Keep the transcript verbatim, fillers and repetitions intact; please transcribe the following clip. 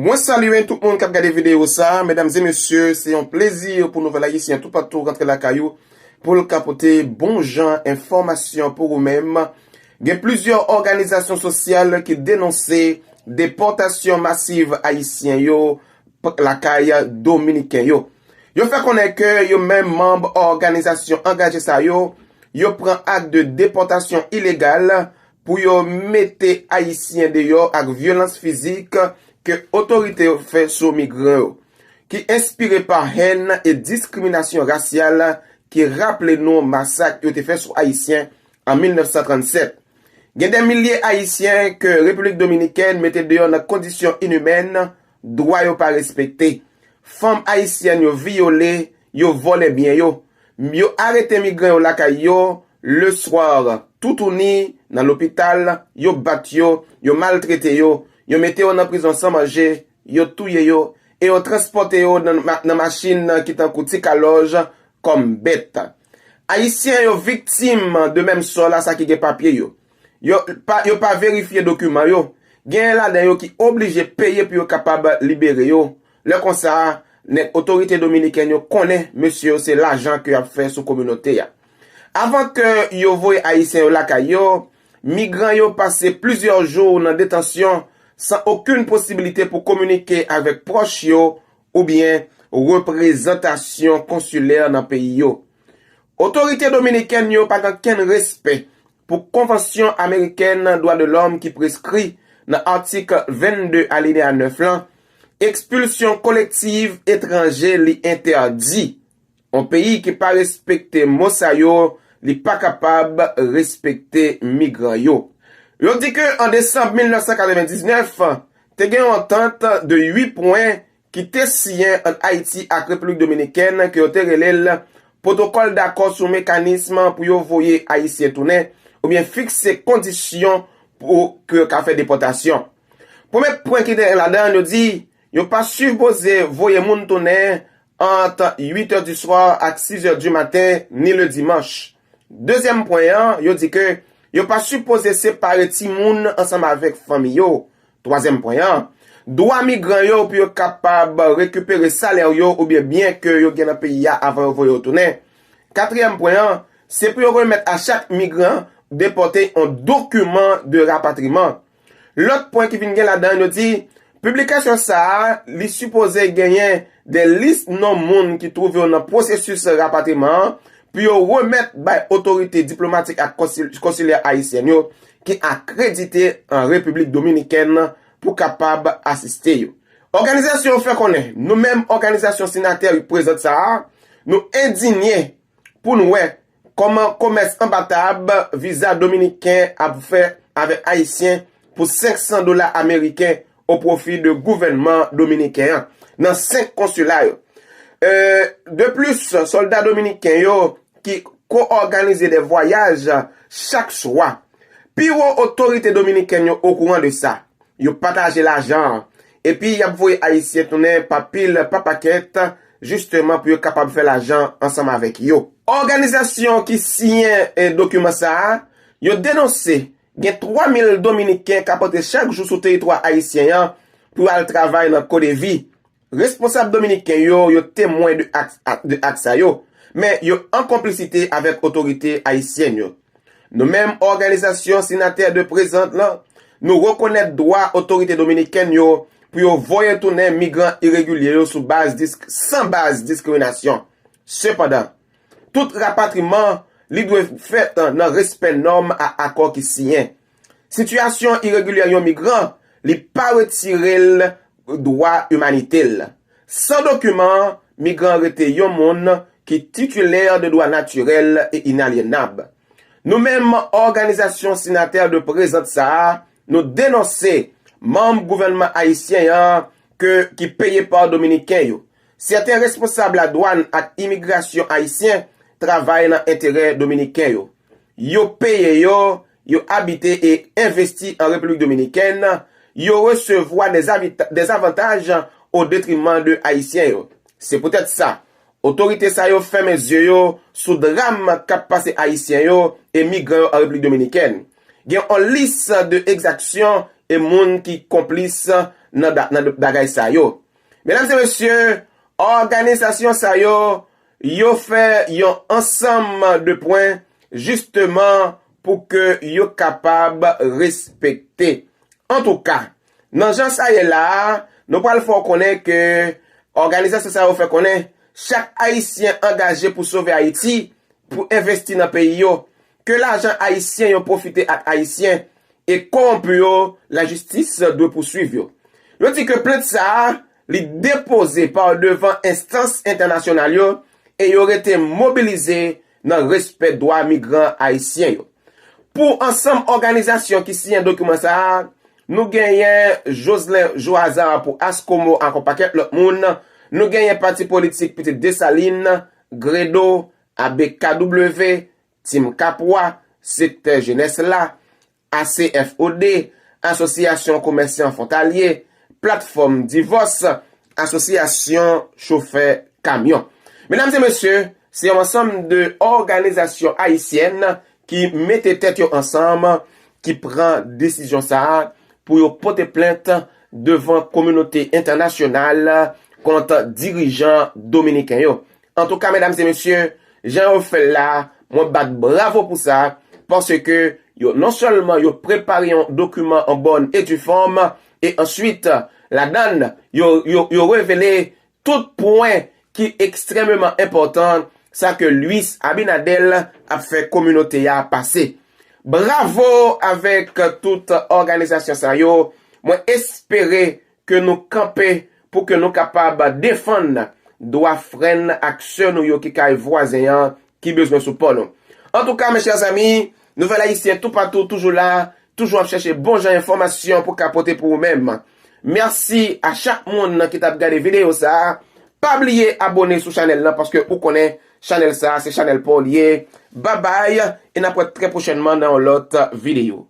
Mwen salye tout moun k ap gade videyo sa a. Medam e mesye, se yon plezi pou Nouvèl Ayisyen toupatou rantre lakay ou pou l ka pote bon jan enfòmasyon pou ou menm. Gen plizyè òganizasyon sosyal ki denonse depòtasyon masiv Ayisyen yo lakay Dominiken yo. Yo fè konnen ke yo menm manm òganizasyon angaje sa yo, yo pran ak de depòtasyon ilegal pou yo mete Ayisyen deyò ak vyolans fizik ke otorite yo fè sou migran yo, ki enspire pa hèn e diskriminasyon rasyal ki raple nou masak yo te fè sou Ayisyen an mil nèf san trannsèt. Gen de milye Ayisyen ke Repiblik Dominikèn mete deyò nan kondisyon inimèn, dwa yo pa respekte. Fanm ayisyèn yo vyole, yo vòlè byen yo. Yo arete migran yo lakay yo, leswa, toutouni, nan lopital, yo bat yo, yo maltrete yo, yo mete yo nan prizon san manje, yo touye yo, e yo transpòte yo nan ma- nan machin ki tankou ti kalòj kòm bèt. Ayisyen yo viktim de menm sò la, sa ki gen papye yo. Yo pa, yo pa verifye dokiman yo. Gen ladan yo ki oblije peye pou yo kapab libere yo. Lè konsa, nèg otorite dominikèn yo konnen mesye yo se lajan ke y ap fè sou kominote a. Avan ke yo voye Ayisyen yo lakay yo, migran yo pase plizyè jou nan detansyon san okenn posibilite pou kominike avèk pwòch yo oubyen reprezantasyon konsilè nan peyi yo. Otorite dominikèn yo pa gen kenn respè pou Konvansyon Amerikèn Dwa de Lòm ki preskri nan atik vennde alineya nèf lan, ekspilsyon kolektiv etranje li entèdi. Yon peyi ki pa respekte mo sa yo, li pa kapab respekte migran yo. Yo di ke an desanm mil nèf san katrevendiznèf, te gen yon antant de uit pwen ki te siyen ant Ayiti ak Repiblik Dominikèn ke yo te rele l Pwotokòl dakò sou mekanism pou yo voye Ayisyen tounen oubyen fikse kondisyon pou ke yo ka fè depòtasyon. Premye pwen ki te gen ladan, yo di yo pa sipoze voye moun tounen ant uit è di swa ak sis è di maten ni le dimanch. Dezyèm pwen an, yo di ke yo pa sipoze separe timoun ansanm avèk fanmi yo. Twazyèm pwen an, dwa migran yo pou yo kapab rekipere salè yo oubyen byen ke yo gen nan peyi a avan yo voye yo tounen. Katriyèm pwen an, se pou yo remèt a chak migran depòte yon dokiman de rapatriman. Lòt pwen ki vin gen ladan, yo di piblikasyon sa a, li sipoze genyen de lis non moun ki twouve yo nan pwosesis rapatriman an pou yo remèt bay otorite diplomatik ak konsil- konsilè ayisyèn yo ki akredite an Repiblik Dominikèn pou kapab asiste yo. Òganizasyon yo fè konnen, nou menm òganizasyon siyatè prezant sa a, nou endinye pou n wè kòman komès anba tab viza dominiken ap fè avèk ayisyen pou senk san dola ameriken o pwofi de gouvènman dominiken an nan senk konsila yo. E, de plis, sòlda dominiken yo ki ko-òganize de vwayaj chak swa. Pi wo otorite dominikèn yo okouran de sa. Yo pataje lajan an. Epi y ap voye ayisyen tounen pa pil, pa pakèt, jisteman pou yo kapab fè lajan ansanm avèk yo. Òganizasyon ki siyen, e, dokiman sa a, yo denonse gen twa mil dominiken k ap antre chak jou sou teritwa ayisyen an pou al travay nan Kodevi. Responsab dominiken yo, yo temwen de ak, de ak sa yo, men yo an konplisite avèk otorite ayisyèn yo. Nou menm òganizasyon siyatè de prezant lan, nou rekonèt dwa otorite dominikèn yo pou yo voye tounen migran iregilye yo sou baz disk, san baz diskriminasyon. Sepandan, tout rapatriman li dwe fèt nan respè nòm a akò ki siyen. Sitiyasyon iregilye yon migran, li pa retire l dwa imanite l. San dokiman, migran rete yon moun ki titilè de dwa natirèl e inalyenab. Nou menm, òganizasyon siyatè de prezant sa a, nou denonse manm gouvènman ayisyen an ke, ki peye pa dominiken yo. Sèten responsab ladwàn ak imigrasyon ayisyen travay nan enterè dominiken yo. Yo peye yo, yo abite e envesti an Repiblik Dominikèn, yo resevwa de zavantaj o detriman de ayisyen yo. Se poutèt sa, otorite sa yo fèmen zye yo sou dram k ap pase ayisyen yo e migran yo an Repiblik Dominikèn. Gen yon lis de egzaksyon e moun ki konplis nan, nan bagay sa yo. Medam e mesye, òganizasyon sa yo, yo fè yon ansanm de pwen, jisteman, pou ke yo kapab respekte. Antouka, nan jan sa ye la a, nou pral fè w konnen ke òganizasyon sa yo fè konnen chak Ayisyen angaje pou sove Ayiti, pou envesti nan peyi yo, ke lajan ayisyen yo pwofite ak Ayisyen, e kowonpi yo, lajistis dwe pouswiv yo. Yo di ke plent sa a, li depoze pa devan enstans entènasyonal yo, e yo rete mobilize nan respè dwa migran ayisyen yo. Pou ansanm òganizasyon ki siyen dokiman sa a, nou genyen Jocelyn Joazar pou Ascomo ak yon pakèt lòt moun, nou genyen pati politik Pitit Desalin, Gredo, A B K W, Team Kapwa, Sektè Jenès la, A C F O D, Asosyasyon Komèsan Fwontalye, Platfòm Divòs, Asosyasyon Chofè Kamyon. Medam e mesye, se yon ansanm de òganizasyon ayisyèn ki mete tèt yo ansanm, ki pran desizyon sa a pou yo pote plent devan kominote entènasyonal kont dirijan dominiken yo. Antouka, medam e mesye, jan yo fè l la, mwen bat bravo pou sa, paske yo non sèlman yo prepare yon dokiman an bòn e di fòm, e answit, ladann, yo, yo, yo revele tout pwen ki ekstrèmeman enpòtan, sa ke Luis Abinader ap fè kominote a pase. Bravo avèk tout òganizasyon sa yo. Mwen espere ke nou kanpe pou ke nou kapab defann dwa frè n ak sè nou yo ki kay vwazen an, ki bezwen sipò nou. Antouka, mes chers amis, Nouvèl Ayisyen toupatou toujou la, toujou ap chèche bon jan enfòmasyon pou ka pote pou ou menm. Mèsi a chak moun ki t ap gade videyo sa a. Pa bliye abòne sou chanèl lan, paske ou konnen chanèl sa a se chanèl pa w li ye. Babay, e n ap wè trè pwochènman nan yon lòt videyo.